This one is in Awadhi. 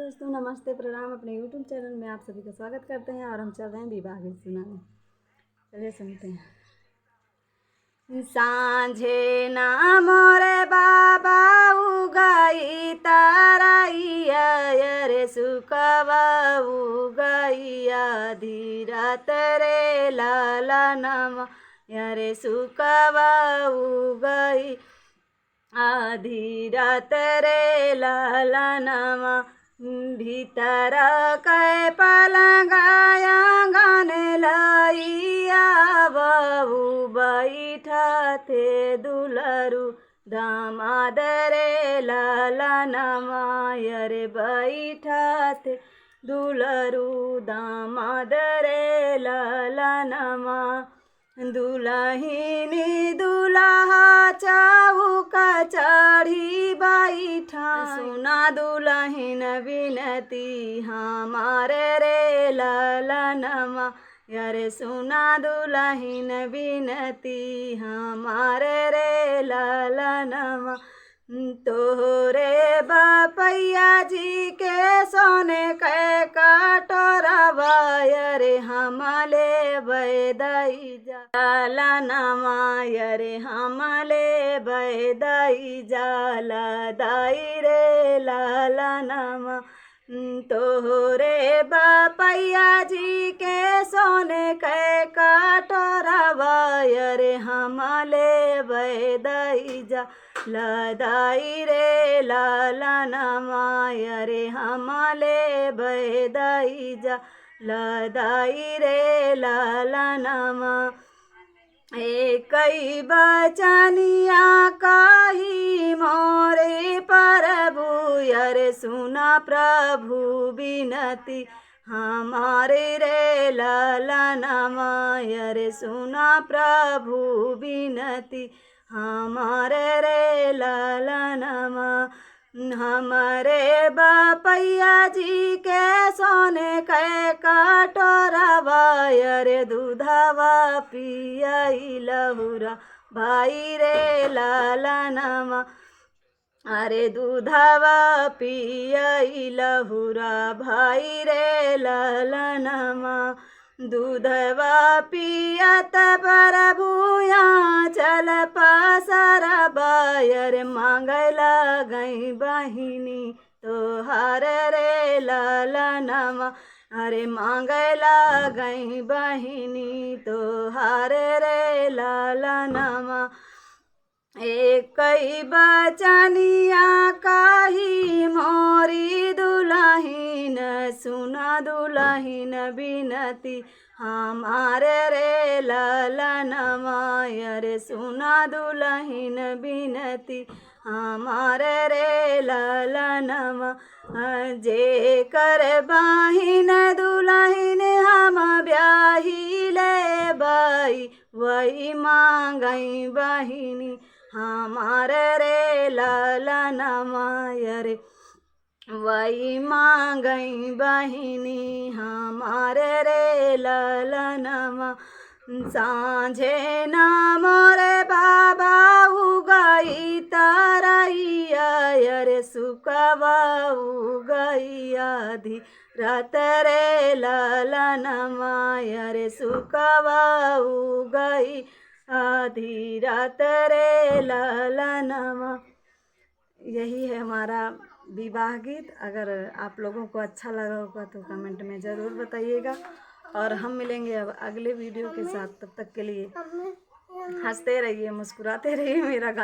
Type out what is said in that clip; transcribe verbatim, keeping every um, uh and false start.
दोस्तों, नमस्ते, प्रणाम। अपने YouTube चैनल में आप सभी का स्वागत करते हैं और हम चल रहे हैं विवाह गीत सुनाने। चलिए सुनते हैं। सांझे ना मोरे बाबा उगई तारैया, अरे सुकवा उगई आधी रात रे ललनवा, अरे सुकवा उगई आधी रात रे ललनवा। भीतर के पलंग आंगन लइया बाबू बैठा थे दुलरू दामाद रे ललनवा, अरे बैठा थे दुलरू दामाद रे ललनवा। दुलहिनी दुलहा चौका चढ़ी बैठा, सुना दुलहिन बिनती हमार रे ललनवा, अरे सुना दुलहिन बिनती हमार रे ललनवा। तोहरे बपैया जी के सोने के कटोरवा, अरे हम लेबै दई जा ललनवा, अरे हम लेबै दई जा ललनवा, दई रे ललनवा। तोहरे बपैया जी के सोने के कटोरवा, अरे हम लेबै दई जा ललनवा, दई रे ललनवा, अरे हम लेबै दई जा ललनवा, दई रे ललनवा। एकई बचनिया कही मोरे प्रभु, अरे सुना प्रभु बिनती हमार रे ललनवा, अरे सुना प्रभु बिनती हमार रे ललनवा। हमरे बपैया जी के सोने के कटोरवा, अरे दूधवा पियई लहुरा भई रे ललनवा, अरे दूधवा पियई लहुरा भई रे ललनवा। दूधवा पियत प्रभु आँचल पसरबा, अरे माँगै लगई बहिनी तोहार रे ललनवा, अरे माँगै लगई बहिनी तोहार रे ललनवा। एकई बचनिया कही मोरी दुलहिन, सुना दुलहिन बिनती हमार रे ललनवा, अरे सुना दुलहिन बिनती हमार रे ललनवा। जेकर बहिन दुलहिन हम ब्याही लेबई, वही माँगई बहिनी हमार रे ललनवा, अरे वही माँगई बहिनी हमार रे ललनवा। सांझे ना मोरे बाबा उगई तरैया, अरे सुकवा उगई आधी रात रे ललनवा, अरे सुकवा उगई आधी रात रे ललनवा। यही है हमारा विवाह गीत। अगर आप लोगों को अच्छा लगा होगा तो कमेंट में ज़रूर बताइएगा, और हम मिलेंगे अब अगले वीडियो के साथ। तब तक के लिए हंसते रहिए, मुस्कुराते रहिए। मेरा गाना